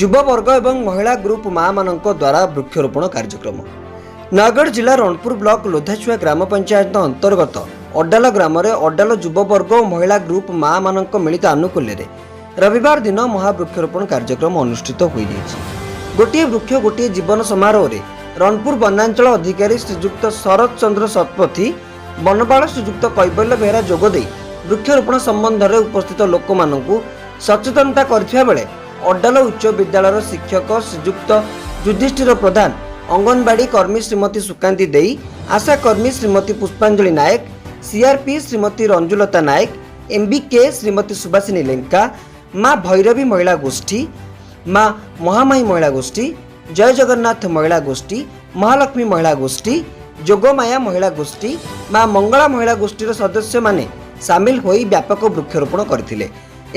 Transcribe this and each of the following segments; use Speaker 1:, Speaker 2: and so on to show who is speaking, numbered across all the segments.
Speaker 1: ଯୁବବର୍ଗ ଏବଂ ମହିଳା ଗ୍ରୁପ ମାଆମାନଙ୍କ ଦ୍ୱାରା ବୃକ୍ଷରୋପଣ କାର୍ଯ୍ୟକ୍ରମ। ନୟାଗଡ଼ ଜିଲ୍ଲା ରଣପୁର ବ୍ଲକ ଲୋଧାଛୁଆ ଗ୍ରାମ ପଞ୍ଚାୟତ ଅନ୍ତର୍ଗତ ଅଡାଲ ଗ୍ରାମରେ ଅଡାଲ ଯୁବବର୍ଗ ଓ ମହିଳା ଗ୍ରୁପ ମାଆମାନଙ୍କ ମିଳିତ ଆନୁକୂଲ୍ୟରେ ରବିବାର ଦିନ ମହାବୃକ୍ଷରୋପଣ କାର୍ଯ୍ୟକ୍ରମ ଅନୁଷ୍ଠିତ ହୋଇଯାଇଛି। ଗୋଟିଏ ବୃକ୍ଷ ଗୋଟିଏ ଜୀବନ ସମାରୋହରେ ରଣପୁର ବନାଞ୍ଚଳ ଅଧିକାରୀ ଶ୍ରୀଯୁକ୍ତ ଶରତ ଚନ୍ଦ୍ର ଶତପଥୀ, ବନପାଳ ଶ୍ରୀଯୁକ୍ତ କୈବଲ୍ୟ ବେହେରା ଯୋଗଦେଇ ବୃକ୍ଷରୋପଣ ସମ୍ବନ୍ଧରେ ଉପସ୍ଥିତ ଲୋକମାନଙ୍କୁ ସଚେତନତା କରିଥିବା ବେଳେ ଅଡାଲ ଉଚ୍ଚ ବିଦ୍ୟାଳୟର ଶିକ୍ଷକ ଶ୍ରୀଯୁକ୍ତ ଯୁଧିଷ୍ଠିର ପ୍ରଧାନ, ଅଙ୍ଗନବାଡ଼ି କର୍ମୀ ଶ୍ରୀମତୀ ସୁକାନ୍ତି ଦେଇ, ଆଶା କର୍ମୀ ଶ୍ରୀମତୀ ପୁଷ୍ପାଞ୍ଜଳି ନାୟକ, ସିଆର୍ପି ଶ୍ରୀମତୀ ରଞ୍ଜୁଲତା ନାୟକ, ଏମ୍ବିକେ ଶ୍ରୀମତୀ ସୁବାସିନୀ ଲେଙ୍କା, ମା ଭୈରବୀ ମହିଳା ଗୋଷ୍ଠୀ, ମା ମହାମାୟୀ ମହିଳା ଗୋଷ୍ଠୀ, ଜୟ ଜଗନ୍ନାଥ ମହିଳା ଗୋଷ୍ଠୀ, ମହାଲକ୍ଷ୍ମୀ ମହିଳା ଗୋଷ୍ଠୀ, ଯୋଗମାୟା ମହିଳା ଗୋଷ୍ଠୀ, ମା ମଙ୍ଗଳା ମହିଳା ଗୋଷ୍ଠୀର ସଦସ୍ୟମାନେ ସାମିଲ ହୋଇ ବ୍ୟାପକ ବୃକ୍ଷରୋପଣ କରିଥିଲେ।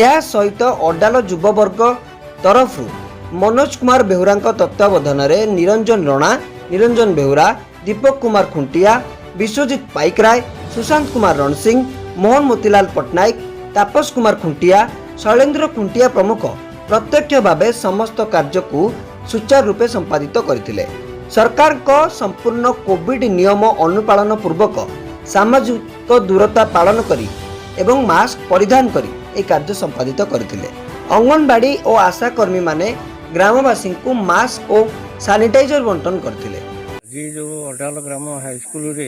Speaker 1: ଏହା ସହିତ ଅଡାଲ ଯୁବବର୍ଗ ତରଫରୁ ମନୋଜ କୁମାର ବେହୁରାଙ୍କ ତତ୍ତ୍ୱାବଧାନରେ ନିରଞ୍ଜନ ରଣା, ନିରଞ୍ଜନ ବେହୁରା, ଦୀପକ କୁମାର ଖୁଣ୍ଟିଆ, ବିଶ୍ୱଜିତ ପାଇକରାୟ, ସୁଶାନ୍ତ କୁମାର ରଣସିଂ, ମୋହନ ମୋତିଲାଲ ପଟ୍ଟନାୟକ, ତାପସ କୁମାର ଖୁଣ୍ଟିଆ, ଶୈଳେନ୍ଦ୍ର ଖୁଣ୍ଟିଆ ପ୍ରମୁଖ ପ୍ରତ୍ୟକ୍ଷ ଭାବେ ସମସ୍ତ କାର୍ଯ୍ୟକୁ ସୁଚାରୁ ରୂପେ ସମ୍ପାଦିତ କରିଥିଲେ। ସରକାରଙ୍କ ସମ୍ପୂର୍ଣ୍ଣ କୋଭିଡ ନିୟମ ଅନୁପାଳନ ପୂର୍ବକ ସାମାଜିକ ଦୂରତା ପାଳନ କରି ଏବଂ ମାସ୍କ ପରିଧାନ କରି ଏହି କାର୍ଯ୍ୟ ସମ୍ପାଦିତ କରିଥିଲେ। ଅଙ୍ଗନବାଡ଼ି ଓ ଆଶା କର୍ମୀମାନେ ଗ୍ରାମବାସୀଙ୍କୁ ମାସ୍କ ଓ ସାନିଟାଇଜର ବଣ୍ଟନ କରିଥିଲେ।
Speaker 2: ଆଜି ଯେଉଁ ଅଡାଲ ଗ୍ରାମ ହାଇସ୍କୁଲରେ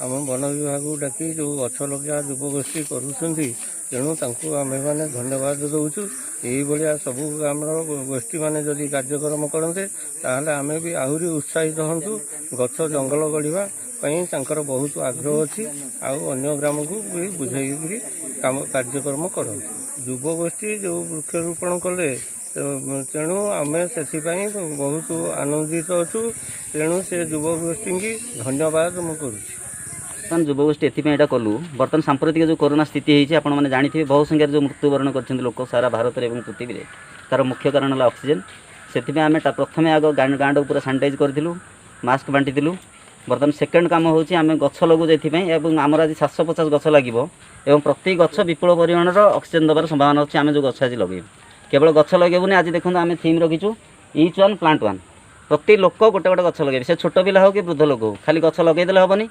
Speaker 2: ଆମ ବନ ବିଭାଗକୁ ଡାକି ଯେଉଁ ଗଛ ଲଗା ଯୁବଗୋଷ୍ଠୀ କରୁଛନ୍ତି, ତେଣୁ ତାଙ୍କୁ ଆମ୍ଭେମାନେ ଧନ୍ୟବାଦ ଦେଉଛୁ। ଏଇଭଳିଆ ସବୁ ଗ୍ରାମର ଗୋଷ୍ଠୀମାନେ ଯଦି କାର୍ଯ୍ୟକ୍ରମ କରନ୍ତେ, ତାହେଲେ ଆମେ ବି ଆହୁରି ଉତ୍ସାହିତ ହୁଅନ୍ତୁ। ଗଛ ଜଙ୍ଗଲ ଗଢ଼ିବା ପାଇଁ ତାଙ୍କର ବହୁତ ଆଗ୍ରହ ଅଛି। ଆଉ ଅନ୍ୟ ଗ୍ରାମକୁ ବି ବୁଝେଇକିରି କାମ କାର୍ଯ୍ୟକ୍ରମ କରନ୍ତୁ। ଯୁବଗୋଷ୍ଠୀ ଯେଉଁ ବୃକ୍ଷରୋପଣ କଲେ, ତେଣୁ ଆମେ ସେଥିପାଇଁ ବହୁତ ଆନନ୍ଦିତ ଅଛୁ। ତେଣୁ ସେ ଯୁବଗୋଷ୍ଠୀଙ୍କି ଧନ୍ୟବାଦ ମୁଁ କରୁଛି।
Speaker 3: ବର୍ତ୍ତମାନ ଯୁବଗୋଷ୍ଠୀ ଏଥିପାଇଁ ଏଇଟା କଲୁ, ବର୍ତ୍ତମାନ ସାମ୍ପ୍ରତିକ ଯେଉଁ କରୋନା ସ୍ଥିତି ହେଇଛି, ଆପଣମାନେ ଜାଣିଥିବେ, ବହୁ ସଂଖ୍ୟାରେ ଯେଉଁ ମୃତ୍ୟୁବରଣ କରିଛନ୍ତି ଲୋକ ସାରା ଭାରତରେ ଏବଂ ପୃଥିବୀରେ, ତା'ର ମୁଖ୍ୟ କାରଣ ହେଲା ଅକ୍ସିଜେନ୍। ସେଥିପାଇଁ ଆମେ ପ୍ରଥମେ ଆଗ ଗାଁଟାକୁ ପୁରା ସାନିଟାଇଜ୍ କରିଥିଲୁ, ମାସ୍କ ବାଣ୍ଟିଥିଲୁ। ବର୍ତ୍ତମାନ ସେକେଣ୍ଡ କାମ ହେଉଛି ଆମେ ଗଛ ଲଗାଉଛୁ ଏଥିପାଇଁ ଏବଂ ଆମର ଆଜି 750 ଗଛ ଲାଗିବ ଏବଂ ପ୍ରତି ଗଛ ବିପୁଳ ପରିମାଣର ଅକ୍ସିଜେନ୍ ଦେବାର ସମ୍ଭାବନା ଅଛି। ଆମେ ଯେଉଁ ଗଛ ଆଜି ଲଗେଇବୁ, କେବଳ ଗଛ ଲଗେଇବୁନି। ଆଜି ଦେଖନ୍ତୁ, ଆମେ ଥିମ୍ ରଖିଛୁ ଇଚ୍ ୱାନ୍ ପ୍ଲାଣ୍ଟ ୱାନ୍। ପ୍ରତି ଲୋକ ଗୋଟେ ଗୋଟେ ଗଛ ଲଗେଇବେ, ସେ ଛୋଟ ପିଲା ହେଉ କି ବୃଦ୍ଧ ଲୋକ ହେଉ। ଖାଲି ଗଛ ଲଗେଇଦେଲେ ହେବନି।